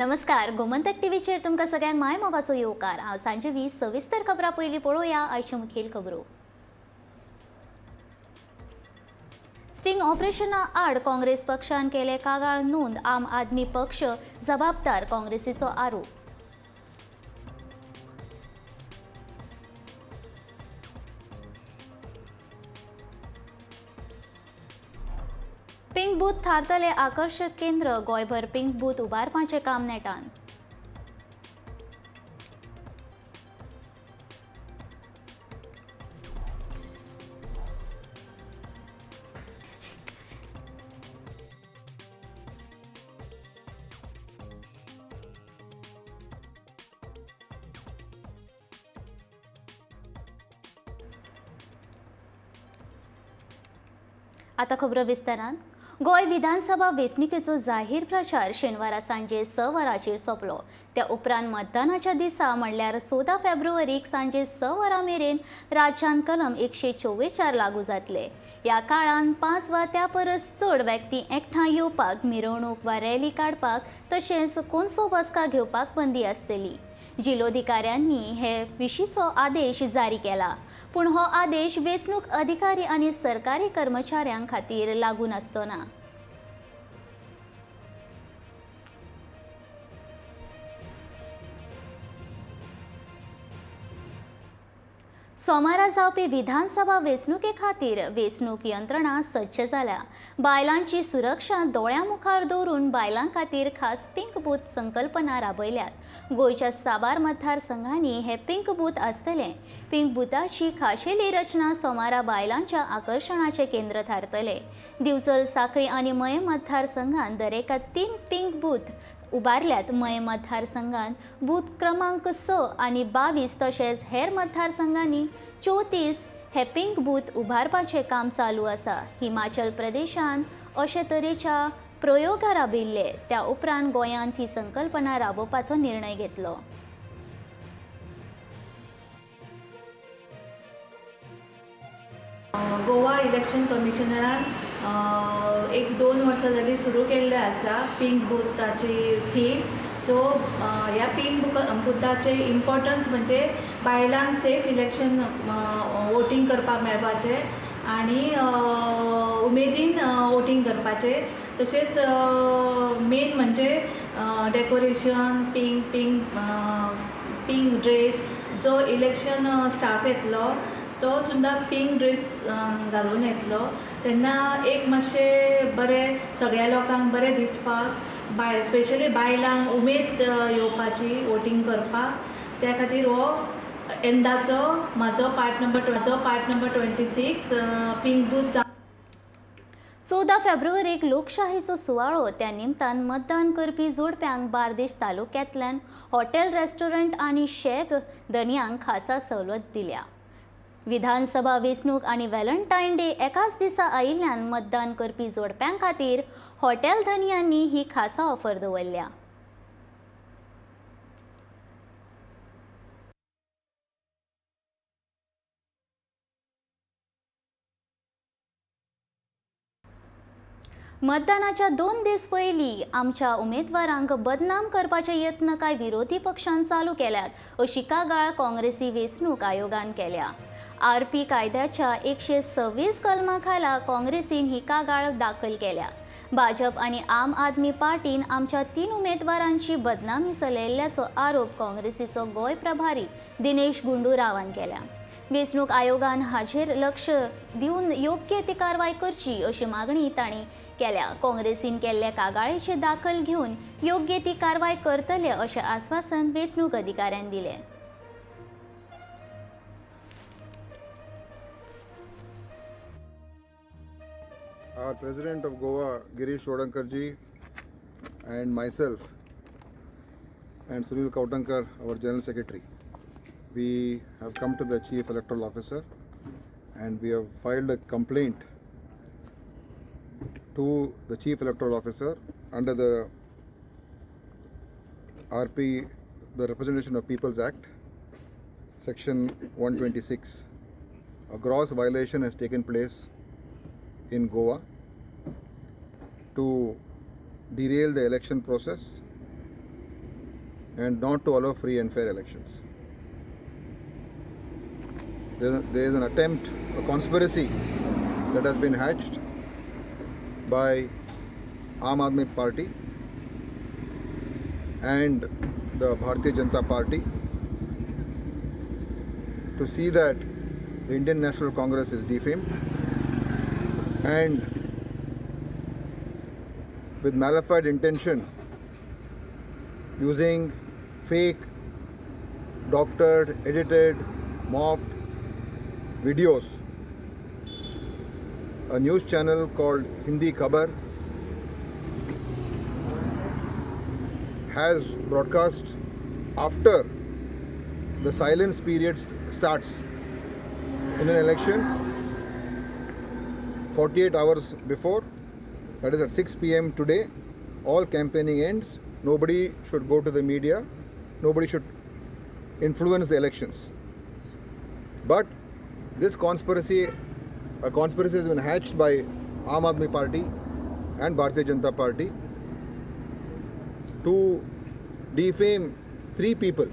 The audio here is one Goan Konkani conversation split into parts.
नमस्कार, गोमंतक टीव्हीचेर तुमकां सगळ्यांक माय मोगाचो येवकार. हांव सांजवी. सविस्तर खबरां पयलीं पळोवया आयच्यो मुखेल खबरो. स्टिंग ऑपरेशना आड काँग्रेस पक्षान केले कागाळ नोंद. आम आदमी पक्ष जबाबदार, काँग्रेसीचो आरोप. पिंक बूथ थारतले आकर्शक केंद्र. गोंयभर पिंक बूथ उबारपाचें काम नेटान. आता खबरो विस्तारान. गोंय विधानसभा वेंचणुकेचो जाहीर प्रचार शेनवारा सांजे 6 वरांचेर सोंपलो. त्या उपरांत मतदानाच्या दिसा म्हणल्यार 14 फेब्रुवारीक सांजे 6 वरां मेरेन राज्यांत कलम 144 लागू जातले. ह्या काळांत 5 वा त्या परस चड व्यक्ती एकठांय येवपाक, मिरवणूक वा रॅली काडपाक तशेंच कोनसो बसका घेवपाक बंदी आसतली. जिल्लोधिकाऱ्यांनी हे विशींचो आदेश जारी केला, पूण हो आदेश वेंचणूक अधिकारी आनी सरकारी कर्मचाऱ्यां खातीर लागू नासचो ना. सोमारा जावपी विधानसभा वेंचणुके खातीर वेंचणूक यंत्रणा सज्ज जाल्या. बायलांची सुरक्षा दोळ्यां मुखार दवरून बायलां खातीर खास पिंक बूथ संकल्पना राबयल्यात. गोंयच्या साबार मतदारसंघांनी हे पिंक बूथ आसतले. पिंक बुथाची खाशेली रचना सोमारा बायलांच्या आकर्शणाचें केंद्र थारतले. दिवचल, साखळी आनी मये मतदारसंघांत दरेका 3 पिंक बूथ उबारल्यात. मये मतदारसंघात बूथ क्रमांक 6 आनी 22 तशेंच हेर मतदारसंघांनी 34 हे पिंक बूथ उबारपाचें काम चालू आसा. हिमाचल प्रदेशान अशे तरेच्या प्रयोगा राबयिल्ले. त्या उपरांत गोंयांत ही संकल्पना राबोवपाचो निर्णय घेतलो. गोवा इलेक्शन कमिशनरान 1-2 वर्सां जालीं सुरू केल्लें आसा पिंक बुथाची थीम. सो ह्या पिंक बुथाचें इम्पोर्टन्स म्हणजे बायलांक सेफ इलेक्शन वोटींग करपाक मेळपाचें आनी उमेदीन वोटींग करपाचें. तशेंच मेन म्हणजे decoration, pink pink pink dress, जो इलेक्शन स्टाफ येतलो तो सुद्दां पिंक ड्रेस घालून येतलो. तेन्ना एक मातशें बरें सगळ्या लोकांक बरें दिसपाक, स्पेशली बायलांक उमेद येवपाची वोटींग करपाक. त्या खातीर हो येंदाचो म्हाजो पार्ट नंबर 26 पिंक बूथ. 14 फेब्रुवारीक लोकशाहीचो सुवाळो. त्या निमतान मतदान करपी जोडप्यांक बार्देश तालुक्यांतल्यान हॉटेल, रेस्टॉरंट आनी शॅक धनयांक खासा सवलत दिल्या. विधानसभा वेंचणूक आनी व्हॅलेंटायन डे एकाच दिसा आयिल्ल्यान मतदान करपी जोडप्यां खातीर हॉटेल धनयांनी ही खासा ऑफर दवरल्या. मतदानाच्या 2 दीस पयलीं आमच्या उमेदवारांक बदनाम करपाचे यत्न कांय विरोधी पक्षान चालू केल्यात अशी कागाळ काँग्रेसी वेंचणूक आयोगान केल्या. आरपी कायद्याच्या 126 कलमा खाला काँग्रेसीन ही कागाळ दाखल केल्या. भाजप आनी आम आदमी पार्टीन आमच्या 3 उमेदवारांची बदनामी चलयल्ल्याचो आरोप काँग्रेसीचो गोंय प्रभारी दिनेश गुंडू रावान केल्या. वेंचणूक आयोगान हाचेर लक्ष दिवन योग्य ती कारवाय करची अशी मागणी तांणी केल्या. काँग्रेसीन केल्ल्या कागाळेची दाखल घेवन योग्य ती कारवाय करतले अशें आस्वासन वेंचणूक अधिकाऱ्यान दिलें. Our President of Goa, Girish Chodankar ji, and myself and Sunil Kavthankar, our General Secretary, we have come to the Chief Electoral Officer and we have filed a complaint to the Chief Electoral Officer under the RP, the Representation of Peoples Act, Section 126. A gross violation has taken place in Goa to derail the election process and not to allow free and fair elections. There is an attempt, a conspiracy that has been hatched by Aam Aadmi Party and the Bharatiya Janata Party to see that the Indian National Congress is defamed and with malafide intention using fake, doctored, edited, morphed videos. A news channel called Hindi Khabar has broadcast after the silence period starts in an election 48 hours before, that is at 6 p.m. today, all campaigning ends. Nobody should go to the media, nobody should influence the elections. But this conspiracy, a conspiracy has been hatched by Aam Aadmi Party and Bharatiya Janata Party to defame three people: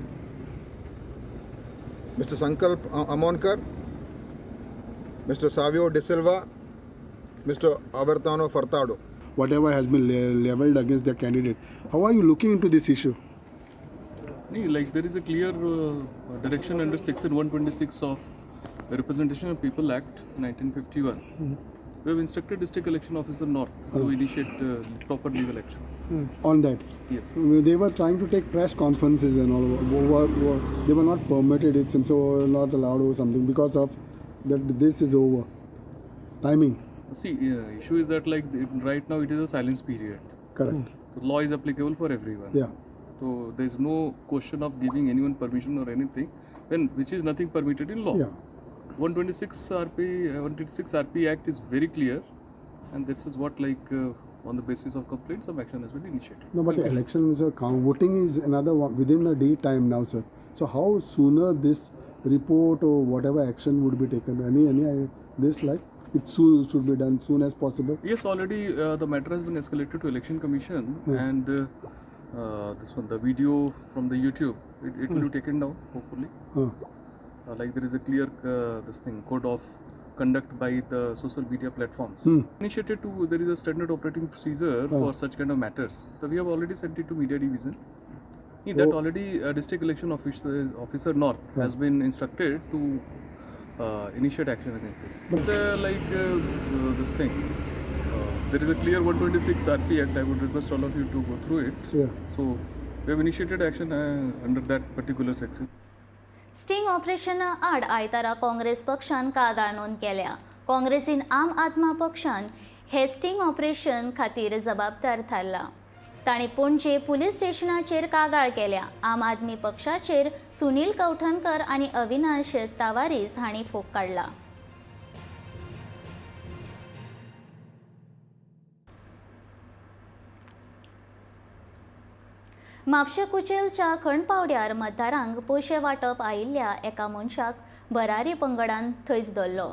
Mr. Sankalp Amonkar, Mr. Savio De Silva, Mr. Avertano Furtado. Whatever has been leveled against the candidate. How are you looking into this issue? Like there is a clear direction under section 126 of the Representation of People Act 1951. We have instructed District Election Officer North to initiate proper legal action. On that? Yes. They were trying to take press conferences and all. They were not permitted, it seems, so not allowed or something because of that this is over. Timing. See, issue is that like right now it is a silence period. Correct. The law is applicable for everyone. Yeah. So there is no question of giving anyone permission or anything, when which is nothing permitted in law. Yeah. 126 RP Act is very clear, and this is what like on the basis of complaint some action has been initiated. No, but elections, voting is another one within a day time now, sir. So how sooner this report or whatever action would be taken? Any this like it soon should be done soon as possible. Yes, already the matter has been escalated to Election Commission, and this one, the video from the YouTube, it will be taken down hopefully. Like there is a clear this thing code of conduct by the social media platforms. Initiated to there is a standard operating procedure for such kind of matters. So we have already sent it to media division. That already District Election Officer North has been instructed to initiate action against this. It's like this thing. There is a clear 126 RP Act. I would request all of you to go through it. Yeah. So we have initiated action under that particular section. Sting ऑपरेशना आड आयतारा काँग्रेस पक्षान कागाळ नोंद केल्या. काँग्रेसीन आम आदमा पक्षान हे स्टिंग ऑपरेशन खातीर जबाबदार थारला. तांणी पणजे पुलीस स्टेशनाचेर कागाळ केल्या. आम आदमी पक्षाचेर सुनील कवठणकर आनी अविनाश तावारीस हांणी फोग काडला. म्हापशें कुचेलच्या खणपावड्यार मतदारांक पयशे वांटप आयिल्ल्या एका मनशाक भरारी पंगडान थंयच धरलो.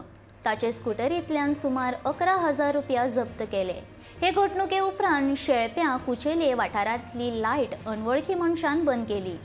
ताचे स्कुटरींतल्यान सुमार 11,000 रुपया जप्त केले. हे घडणुके उपरांत शेळप्यां कुचेले वाठारांतली लायट अनवळखी मनशान बंद केली.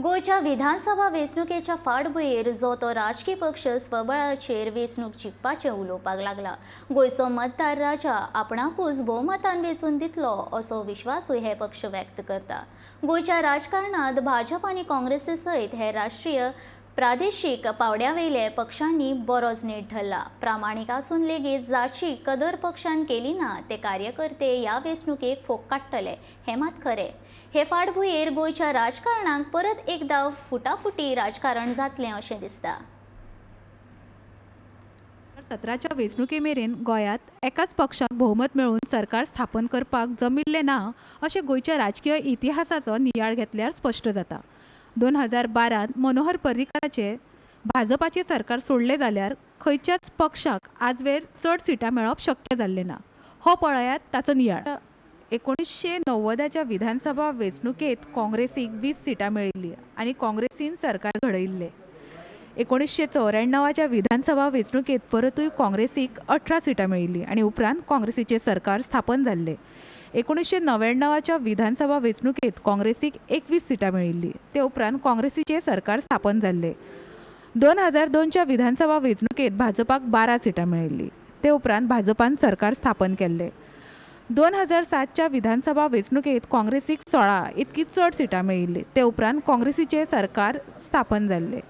गोंयच्या विधानसभा वेंचणुकेच्या फाटभुंयेर जो तो राजकी पक्ष स्वबळाचेर वेंचणूक जिखपाचें उलोवपाक लागला. गोंयचो मतदार राजा आपणाकूच भोवमतान वेंचून दितलो असो विश्वासूय हे पक्ष व्यक्त करता. गोंयच्या राजकारणांत भाजप आनी काँग्रेसी सयत हे राष्ट्रीय प्रादेशीक पावड्यावेले पक्षांनी बरोच नेट धरला. प्रामाणीक आसून लेगीत जाची कदर पक्षान केली ना ते कार्यकर्ते ह्या वेंचणुकेक फोग काडटले हें मात खरें. हे फाटभुंयेर गोंयच्या राजकारणाक परत एकदां फुटाफुटी राजकारण जातलें अशें दिसता. 2017च्या वेंचणुके मेरेन गोंयांत एकाच पक्षाक भोवमत मेळून सरकार स्थापन करपाक जमिल्लें ना अशें गोंयच्या राजकीय इतिहासाचो नियाळ घेतल्यार स्पश्ट जाता. 2012 मनोहर पर्रीकाराचे भाजपाचें सरकार सोडलें जाल्यार खंयच्याच पक्षाक आजवेर चड सिटां मेळप शक्य जाल्लें ना. हो पळयात ताचो नियाळ. 1990च्या विधानसभा वेंचणुकेंत काँग्रेसीक 20 सिटां मेळिल्लीं आनी काँग्रेसीन सरकार घडयिल्लें. 1994च्या विधानसभा वेंचणुकेंत परतूय काँग्रेसीक 18 सिटां मेळिल्लीं आनी उपरांत काँग्रेसीचें सरकार स्थापन जाल्लें. 1999च्या विधानसभा वेंचणुकेंत काँग्रेसीक 21 सिटां मेळिल्लीं. ते उपरांत काँग्रेसीचें सरकार स्थापन जाल्लें. 2002च्या विधानसभा वेंचणुकेंत भाजपाक 12 सिटां मेळिल्लीं. ते उपरांत भाजपान सरकार स्थापन केल्लें. 2007च्या विधानसभा वेंचणुकेंत काँग्रेसीक 16 इतकी चड सिटां मेळिल्लीं. ते उपरांत काँग्रेसीचें सरकार स्थापन जाल्लें.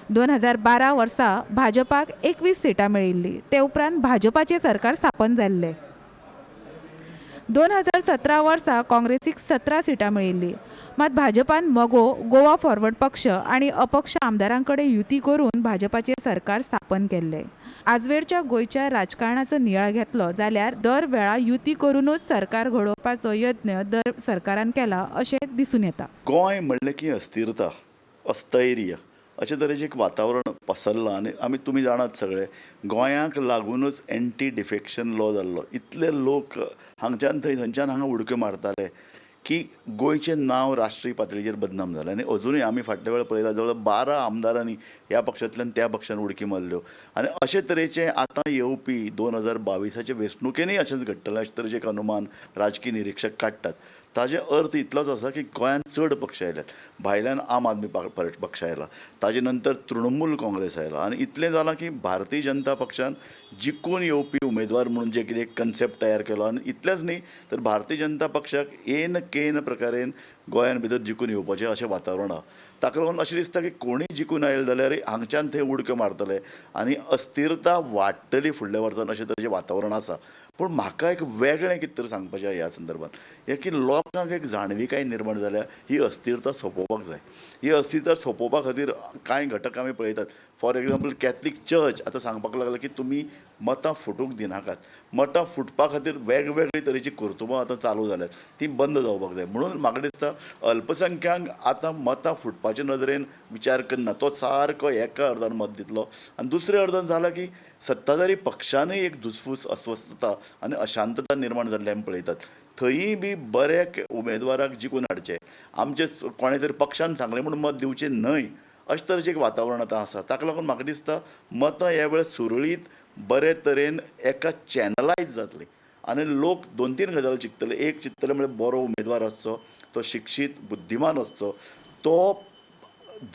2012 वर्सा भाजपाक 21 सिटां मेळिल्लीं. ते उपरांत भाजपाचें सरकार स्थापन जाल्लें. 2017 वर्सा काँग्रेसीक 17 सिटां मेळिल्लीं. मात भाजपान मगो, गोवा फॉरवर्ड पक्ष आनी अपक्ष आमदारां कडेन युती करून भाजपाचें सरकार स्थापन केल्लें. आजवेरच्या गोंयच्या राजकारणाचो नियाळ घेतलो जाल्यार दर वेळा युती करुनूच सरकार घडोवपाचो यत्न दर सरकारान केला अशें दिसून येता. गोंय म्हणलें की अस्थिरता, अस्थैर्य अशें तरेचें एक वातावरण पसरलां आनी आमी तुमी जाणात सगळे, गोंयांक लागुनूच एंटी डिफेक्शन लॉ जाल्लो. इतले लोक हांगच्यान थंय, थंयच्यान हांगा उडक्यो मारताले की गोंयचें नांव राष्ट्रीय पातळीचेर बदनाम जालें. आनी अजुनूय आमी फाटल्या वेळार पळयलां, जवळ 12 आमदारांनी ह्या पक्षांतल्यान त्या पक्षान उडकी मारल्यो. आनी अशे तरेचें आतां येवपी 2022 वेंचणुकेनूय अशेंच घडटलें अशे तरेचें एक अनुमान राजकी निरिक्षक काडटात. ताजे अर्थ इतलोच आसा की गोंयांत चड पक्ष आयल्यात. भायल्यान आम आदमी पक्ष आयला, ताजे नंतर तृणमूल काँग्रेस आयला आनी इतलें जालां की भारतीय जनता पक्षान जिखून येवपी उमेदवार म्हणून जे कितें एक कन्सेप्ट तयार केलो. आनी इतलेंच न्ही तर भारतीय जनता पक्षाक येन केन प्रकारेन गोंयान भितर जिखून येवपाचें अशें वातावरण आहा. ताका लागून अशें दिसता की कोणूय जिखून आयले जाल्यार हांगच्यान थंय उडक्यो मारतले आनी अस्थिरता वाडटली फुडल्या वर्सान अशें तरेचें वातावरण आसा. पूण म्हाका एक वेगळें कितें तरी सांगपाचें ह्या संदर्भात, हें की लोकांक एक जाणविकाय निर्माण जाल्या, ही अस्थिरता सोंपोवपाक जाय. ही अस्थिरता सोंपोवपा खातीर कांय घटक आमी पळयतात. फॉर एग्जाम्पल, कॅथलीक चर्च आतां सांगपाक लागला की तुमी मतां फुटूंक दिनाकात. मतां फुटपा खातीर वेगवेगळे तरेची कर्तुबां आतां चालू जाल्यात, ती बंद जावपाक जाय. म्हणून म्हाका दिसता अल्पसंख्यांक आतां मतां फुटपाचे नदरेन विचार करना, तो सारको एका अर्दान मत दितलो. आनी दुसऱ्या अर्दान जालां की सत्ताधारी पक्षानूय एक धुसफूस, अस्वस्थता आनी अशांतता निर्माण जाल्ली आमी पळयतात. थंयूय बी बऱ्या उमेदवाराक जिखून हाडचें, आमचे कोणें तरी पक्षान सांगलें म्हूण मत दिवचें न्हय अशें तरेचें एक वातावरण आतां आसा. ताका लागून म्हाका दिसता मतां ह्या वेळार सुरळीत बरे तरेन एका चॅनलायज जातली आनी लोक 2-3 गजाली चिंततले. एक चिंततले म्हळ्यार बरो उमेदवार आसचो, तो शिक्षीत बुद्धिमान आसचो, तो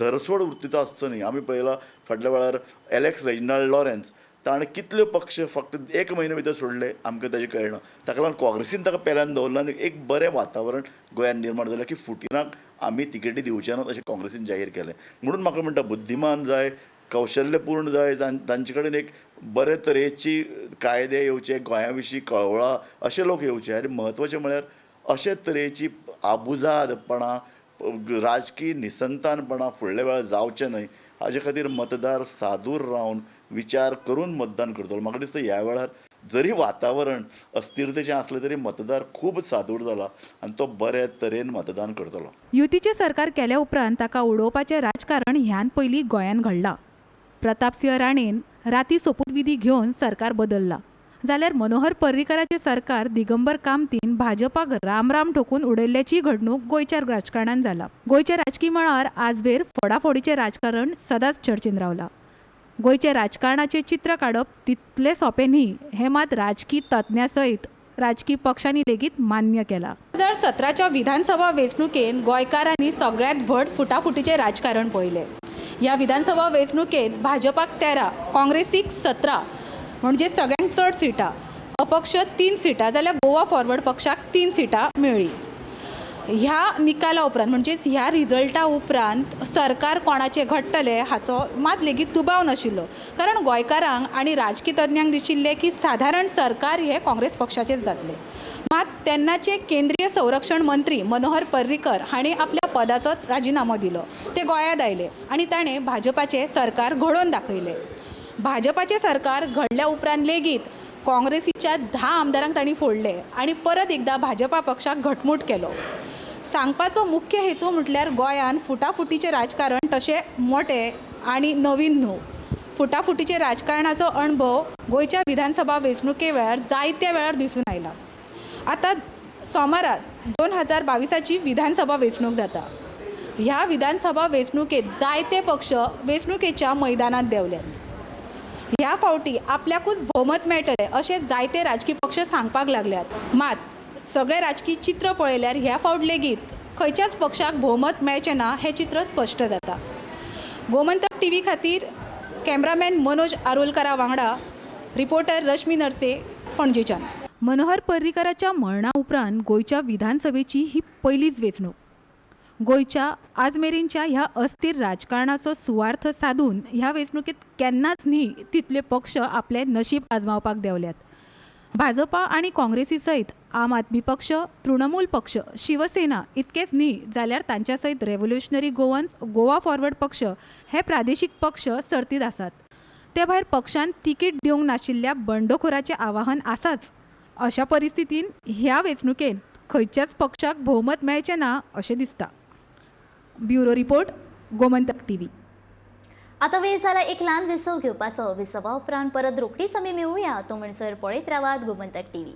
धरसोड वृत्तीचो आसचो न्ही. आमी पळयलां फाटल्या वेळार एलेक्स रेजिनाल्ड लॉरेन्स, ताणें कितले पक्ष फक्त एक म्हयने भितर सोडले आमकां ताजें कळना. ताका लागून काँग्रेसीन ताका पेल्यान दवरलो आनी एक बरें वातावरण गोंयांत निर्माण जालें की फुटिनाक आमी तिकेटी दिवचे नात अशें काँग्रेसीन जाहीर केलें. म्हणून म्हाका म्हणटा बुद्धिमान जाय, कौशल्यपूर्ण जाय, तांचे कडेन एक बरे तरेची कायदे येवचे, गोंया विशीं कळवळा अशे लोक येवचे. आनी म्हत्वाचें म्हळ्यार अशे तरेची आबुजादपणां, राजकीय निसंतानपणां फुडल्या वेळार जावचें न्हय हाजे खातीर मतदार सादूर रावन विचार करून मतदान करतलो. म्हाका दिसता ह्या वेळार जरी वातावरण अस्थिरतेचें आसलें तरी मतदार खूब सादूर जाला आनी तो बरे तरेन मतदान करतलो. युतीचें सरकार केल्या उपरांत ताका उडोवपाचें राजकारण ह्यान पयलीं गोंयांत घडलां. प्रतापसिंह राणेन राती सोपूतविधी घेवन सरकार बदल्लां, जाल्यार मनोहर पर्रीकराचें सरकार दिगंबर कामतीन भाजपाक रामराम ठोकून उडयल्ल्याची घडणूक गोंयच्या राजकारणान जाला. गोंयच्या राजकी मळार आजवेर फोडाफोडीचें राजकारण सदांच चर्चेन रावलां. गोंयच्या राजकारणाचें चित्र काडप तितलें सोंपें न्ही हें मात राजकी तज्ञां सयत राजकी पक्षांनी लेगीत मान्य केलां. 2017च्या विधानसभा वेंचणुकेंत गोंयकारांनी सगळ्यांत व्हड फुटाफुटीचें राजकारण पळयलें. ह्या विधानसभा वेंचणुकेंत भाजपाक 13, काँग्रेसीक 17 म्हणजे सगळ्यांत चड सिटां, अपक्ष 3 सिटां जाल्यार गोवा फॉरवर्ड पक्षाक 3 सिटां मेळ्ळीं. ह्या निकाला उपरांत म्हणजेच ह्या रिजल्टा उपरांत सरकार कोणाचें घडटलें हाचो मात लेगीत दुबाव नाशिल्लो, कारण गोंयकारांक आनी राजकी तज्ञांक दिशिल्लें की सादारण सरकार हें काँग्रेस पक्षाचेंच जातलें. मात तेन्नाचे केंद्रीय संरक्षण मंत्री मनोहर पर्रीकर हांणी आपल्या पदाचो राजिनामो दिलो, ते गोंयांत आयले आनी ताणें भाजपाचें सरकार घडोवन दाखयलें. भाजपाचें सरकार घडल्या उपरांत लेगीत काँग्रेसीच्या 10 आमदारांक तांणी फोडले आनी परत एकदां भाजपा पक्षाक घटमूट केलो. सांगपाचो मुख्य हेतू म्हटल्यार गोंयांत फुटाफुटीचें राजकारण तशें मोटें आनी नवीन न्हू. फुटाफुटीचे राजकारणाचो अणभव गोंयच्या विधानसभा वेंचणुके वेळार जायत्या वेळार दिसून आयला. आतां सोमारा 2022 विधानसभा वेंचणूक जाता. ह्या विधानसभा वेंचणुकेत जायते पक्ष वेंचणुकेच्या मैदानात देंवल्यात. ह्या फावटी आपल्याकूच भोवमत मेळटलें अशें जायते राजकी पक्ष सांगपाक लागल्यात. मात सगळें राजकी चित्र पळयल्यार ह्या फावट लेगीत खंयच्याच पक्षाक भोवमत मेळचें ना हें चित्र स्पश्ट जाता. गोमंतक टीव्ही खातीर कॅमेरामॅन मनोज आरोलकरा वांगडा रिपोर्टर रश्मी नरसे, पणजेच्यान. मनोहर पर्रीकराच्या मरणा उपरांत गोंयच्या विधानसभेची ही पयलीच वेंचणूक. गोंयच्या आज मेरेनच्या ह्या अस्थिर राजकारणाचो सुवार्थ सादून ह्या वेंचणुकेत केन्नाच न्ही तितले पक्ष आपलें नशीब आजमावपाक देंवल्यात. भाजपा आनी काँग्रेसी सयत आम आदमी पक्ष, तृणमूल पक्ष, शिवसेना इतकेच न्ही जाल्यार तांच्या सयत रेव्होल्युशनरी गोवन्स, गोवा फॉरवर्ड पक्ष हे प्रादेशीक पक्ष सर्तीत आसात. ते भायर पक्षान तिकीट दिवंक नाशिल्ल्या बंडखोराचें आवाहन आसाच. अशा परिस्थितीन ह्या वेंचणुकेंत खंयच्याच पक्षाक भोवमत मेळचें ना अशें दिसता. Bureau report, Gomantak TV. आतां वेळ जाला एक ल्हान विसव घेवपाचो. विसवा उपरांत परत रोखडीच आमी मेळुया. तो म्हणसर पळयत रावात गोमंतक टीव्ही.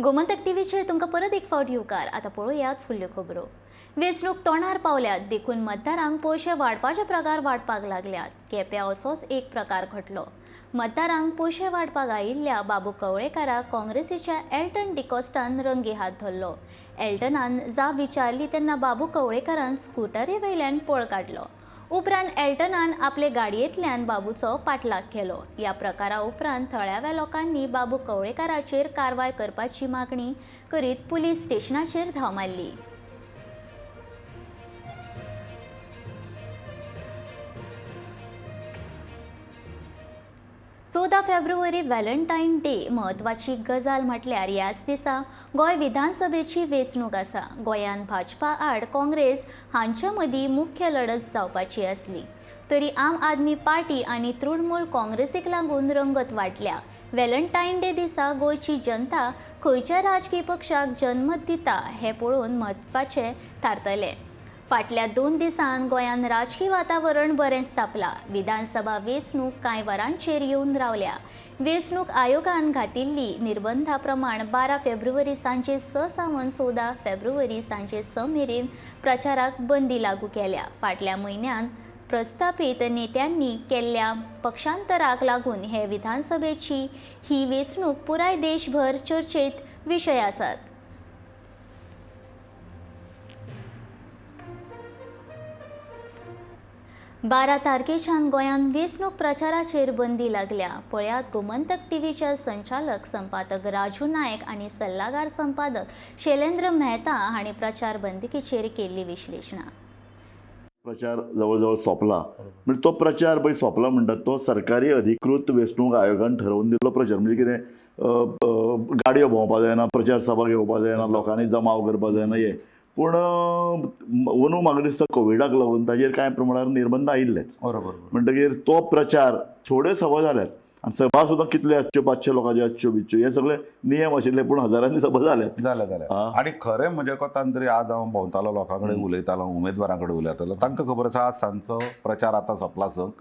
गोमंतक टीव्हीचेर तुमकां परत एक फावट येवकार. आतां पळोवयात फुडल्यो खबरो. वेंचणूक तोंडार पावल्यात देखून मतदारांक पयशे वाडपाचे प्रकार वाडपाक लागल्यात. केप्यां असोच एक प्रकार घडलो. मतदारांक पयशे वाडपाक आयिल्ल्या बाबू कवळेकाराक काँग्रेसीच्या एल्टन डिकॉस्टान रंगी हात धरलो. एल्टनान जाब विचारली तेन्ना बाबू कवळेकारान स्कुटरी वयल्यान पळ काडलो. उपरांत एल्टनान आपले गाडयेंतल्यान बाबूचो पाठलाग केलो. ह्या प्रकारा उपरांत थळाव्या लोकांनी बाबू कवळेकाराचेर कारवाय करपाची मागणी करीत पुलीस स्टेशनाचेर धांव मारली. 14 फेब्रुवारी व्हॅलेंटायन डे. म्हत्वाची गजाल म्हटल्यार ह्याच दिसा गोंय विधानसभेची वेंचणूक आसा. गोंयांत भाजपा आड काँग्रेस हांचे मदीं मुख्य लढत जावपाची आसली तरी आम आदमी पार्टी आनी तृणमूल काँग्रेसीक लागून रंगत वाडल्या. व्हॅलेंटायन डे दिसा गोंयची जनता खंयच्या राजकी पक्षाक जनमत दिता हें पळोवन म्हत्वाचें थारतलें. फाटल्या 2 दिसांत गोंयांत राजकी वातावरण बरेंच तापलां. विधानसभा वेंचणूक कांय वरांचेर येवन रावल्या. वेंचणूक आयोगान घातिल्ली निर्बंधा प्रमाण 12 फेब्रुवारी सांजे 6 सावन 14 फेब्रुवारी सांजे 6 मेरेन प्रचाराक बंदी लागू केल्या. फाटल्या म्हयन्यांत प्रस्थापीत नेत्यांनी केल्ल्या पक्षांतराक लागून हे विधानसभेची ही वेंचणूक पुराय देशभर चर्चेत विशय आसात. 12 तारखेच्यान गोंयांत वेंचणूक प्रचाराचेर बंदी लागल्या. पळयात गोमंतक टीव्हीच्या संचालक संपादक राजू नायक आनी सल्लागार संपादक शैलेंद्र मेहता हांणी प्रचार बंदकीचेर केल्ली विश्लेशणां. प्रचार जवळ जवळ सोंपला. म्हणजे तो प्रचार पळय सोंपला म्हणटात तो सरकारी अधिकृत वेंचणूक आयोगान ठरोवन दिल्लो प्रचार. म्हणजे कितें, गाडयो भोंवपा जायना, प्रचार सभा घेवपा जायना, लोकांनी जमाव करपा जायना हे. पूण अंदू म्हाका दिसता कोविडाक लागून ताजेर कांय प्रमाणार निर्बंध आयिल्लेच. बरोबर. म्हणटकीर तो प्रचार थोड्यो सभा जाल्यात आनी सभा सुद्दां कितल्यो आसच्यो, 500 लोकांच्यो आसच्यो बिच्च्यो, हे सगळे नियम आशिल्ले, पूण हजारांनी सभा जाल्यात. जालें जालें. आनी खरें म्हजे कोतान तरी आज हांव भोंवतालो, लोकां कडेन उलयतालो, उमेदवारां कडेन उलयतालो, तांकां खबर आसा आज सांजचो प्रचार आतां सोंपला संक.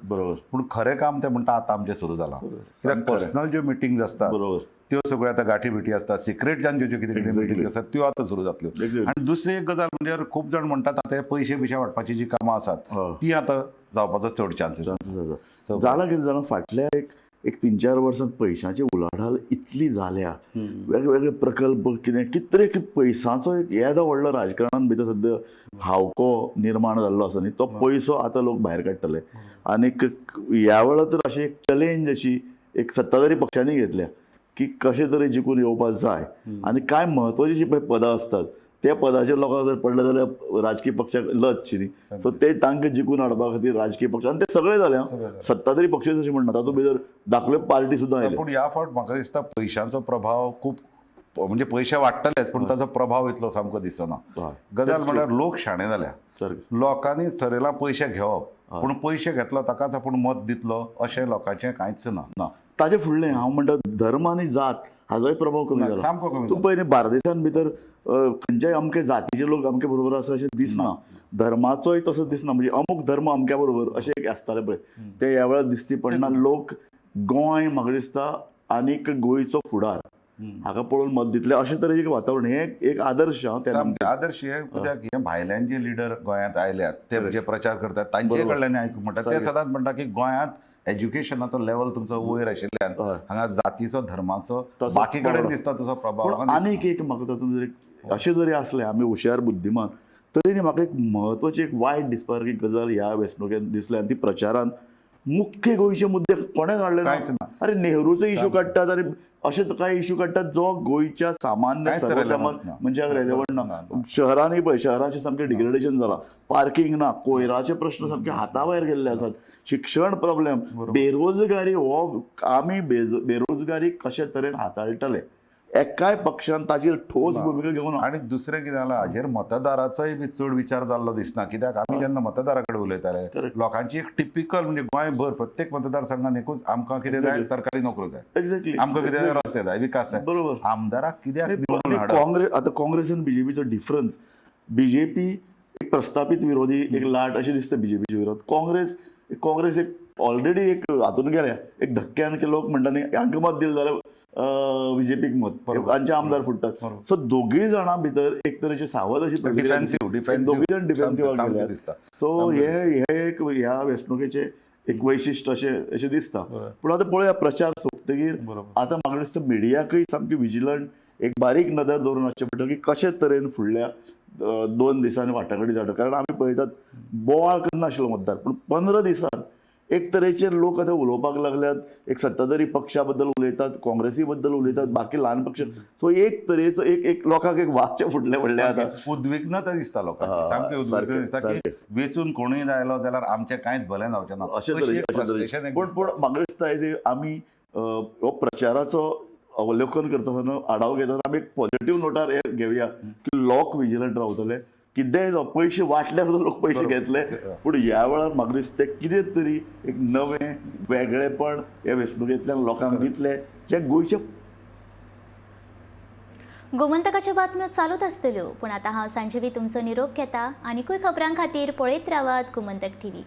पूण खरें काम तें म्हणटा आतां आमचें सुरू जालां. कित्याक पर्सनल ज्यो मिटींग्स आसतात त्यो सगळ्यो आतां गांठी बिटी आसतात, सिक्रेट ज्यो कितें कितें मिटींग आसतात त्यो आतां सुरू जातल्यो. आनी दुसरी एक गजाल म्हणजे खूब जाण म्हणटात आतां पयशे बिशे वांटपाची जी कामां आसात ती आतां जावपाचो चड चान्सीस आसा. जालां कितें जाणां, फाटल्या एक 3-4 वर्सांत पयशांची उलाढाल इतली जाल्या, वेगवेगळे प्रकल्प कितें कितले पयशांचो एक येदो व्हडलो राजकारणान भितर सद्या हावको निर्माण जाल्लो आसा न्ही, तो पयसो आतां लोक भायर काडटले. आनीक ह्या वेळार तर अशी एक चॅलेंज अशी एक सत्ताधारी पक्षांनी घेतल्या की कशें तरी जिखून येवपाक जाय. आनी कांय म्हत्वाचीं जीं पळय पदां आसतात त्या पदाचेर लोकांक जर पडलें जाल्यार राजकी पक्षाक लजशी न्ही, सो ते तांकां जिखून हाडपा खातीर राजकी पक्ष आनी ते सगळे जाले, सत्ताधारी पक्ष अशें म्हणना, तातूंत भितर दाखल्यो पार्टी सुद्दां आयल्यो. पूण ह्या फावट म्हाका दिसता पयशांचो प्रभाव खूब, म्हणजे पयशे वाडटलेच पूण ताचो प्रभाव इतलो सामको दिसना. गजाल म्हणल्यार लोक शाणे जाल्या, लोकांनी ठरयलां पयशे घेवप, पूण पयशे घेतलो ताकाच आपूण मत दितलो अशें लोकांचें कांयच ना. ना. ताजे फुडलें हांव म्हणटा धर्म आनी जात हाजोय प्रभाव कमी ना, जाला. सामको कमी तूं जाला. पळय न्ही, बार्देसान भितर खंयच्याय अमके जातीचे लोक अमके बरोबर आसा अशें दिसना, धर्माचोय तसो दिसना, म्हणजे अमूक धर्म अमक्या बरोबर अशें एक आसतालें पळय, ते ह्या वेळार दिसती पडना. लोक गोंय म्हाका दिसता आनीक गोंयचो फुडार हाका पळोवन मत दितले अशें तरेचें एक वातावरण, हें एक आदर्श आं त्या सामकें आदर्श हे, कित्याक हे भायल्यान जे लिडर गोंयांत आयल्यात ते जे प्रचार करतात तांचे कडल्यान आयकूंक म्हणटा, ते सदांच म्हणटा की गोंयांत एज्युकेशनाचो लेवल तुमचो वयर आशिल्ल्यान हांगा जातीचो धर्माचो तसो बाकी कडेन प्रभाव. दिसता तसो प्रभाव पूण हांगा दिसना. आनीक एक म्हाका तातूंत जरी अशें जरी आसलें आमी हुशार बुद्धिमान तरी न्ही म्हाका एक म्हत्वाची एक वायट दिसपा सारकी गजाल ह्या वेंचणुकेन दिसली आनी ती प्रचारान मुख्य गोंयचे मुद्दे कोणेच हाडले कांयच ना. अरे नेहरूचो इशू काडटात आनी अशेच कांय इशू काडटात जो गोंयच्या सामान्य कांयच सर्वसामान्य relevance ना. मनशाक रेलेवंट ना. ना, ना. शहरांनी पळय, शहराचें सामकें डिग्रेडेशन जालां, पार्किंग ना, कोयराचे प्रश्न सामके हाता भायर गेल्ले आसात, शिक्षण प्रॉब्लेम, बेरोजगारी, हो आमी बेरोजगारी कशे तरेन हाताळटले, एकाय पक्षान ताचेर ठोस भुमिका घेवना. आनी दुसरें कितें जालां, हाजेर मतदाराचोय बी चड विचार जाल्लो दिसना, कित्याक आमी जेन्ना मतदारा कडेन उलयताले लोकांची एक टिपिकल म्हणजे गोंयभर प्रत्येक मतदारसंघान एकूच आमकां कितें जाय, सरकारी नोकऱ्यो जाय, एक्झॅक्टली, आमकां कितें जाय, रस्ते जाय, विकास जाय. बरोबर. आमदाराक कित्याक निवडून हाडप? काँग्रेस आतां काँग्रेस आनी बीजेपीचो डिफरन्स, बीजेपी एक प्रस्थापित विरोधी एक लाट अशें दिसता बीजेपीचे विरोध, काँग्रेस काँग्रेस एक ऑलरेडी एक हातून गेल्या एक धक्क्यान की लोक म्हणटा न्ही हांकां मत दिलें जाल्यार बीजेपीक मत, तांचे आमदार फुट्टात. सो दोगूय जाणां भितर एक तरेचे सावध अशी प्रतिक्रिया डिफेन्सिव्ह, डिफेन्सिव्ह. दोगूय जाण डिफेन्सिव्ह सामकें गेल्यात. दिसता. सो हे हे एक ह्या वेंचणुकेचें एक वैशिश्ट अशें अशें दिसता. पूण आतां पळोवया प्रचार सोंपतगीर आतां म्हाका दिसता मिडियाकय सामकी विजिलंट एक बारीक नदर दवरून आसचें पडटलें की कशे तरेन फुडल्या 2 दिसांनी वाटाघाटी जाता, कारण आमी पळयतात बोवाळ करनाशिल्लो मतदार, पूण 15 दिसान एक तरेचे लोक आतां उलोवपाक लागल्यात, एक सत्ताधारी पक्षा बद्दल उलयतात, काँग्रेसी बद्दल उलयतात, बाकी ल्हान पक्ष, सो एक तरेचो एक एक लोकांक एक वाचे फुटले म्हणले आतां. उद्विग्नता दिसता लोकांक, सामकी उद्विग्नता दिसता की वेचून कोणूय आयलो जाल्यार आमचें कांयच भलें जावचें ना, अशें तरेचें. पूण पूण म्हाका दिसता आमी हो प्रचाराचो अवलोकन करता आसतना आडाव घेता आमी एक पॉझिटिव्ह नोटार हे घेवया की लोक विजिलंट रावतले, कितेंय जावं पयशे वांटल्यार सुद्दां लोक पयशे घेतले, पूण ह्या वेळार म्हाका दिसता कितें तरी एक नवें वेगळेपण ह्या वेंचणुकेंतल्यान लोकांक दितले जें गोंयचे. गोमंतकाच्यो बातम्यो चालूच आसतल्यो, पूण आतां हांव सांजेवी तुमचो निरोप घेता. आनीकूय खबरां खातीर पळयत रावात गोमंतक टीव्ही.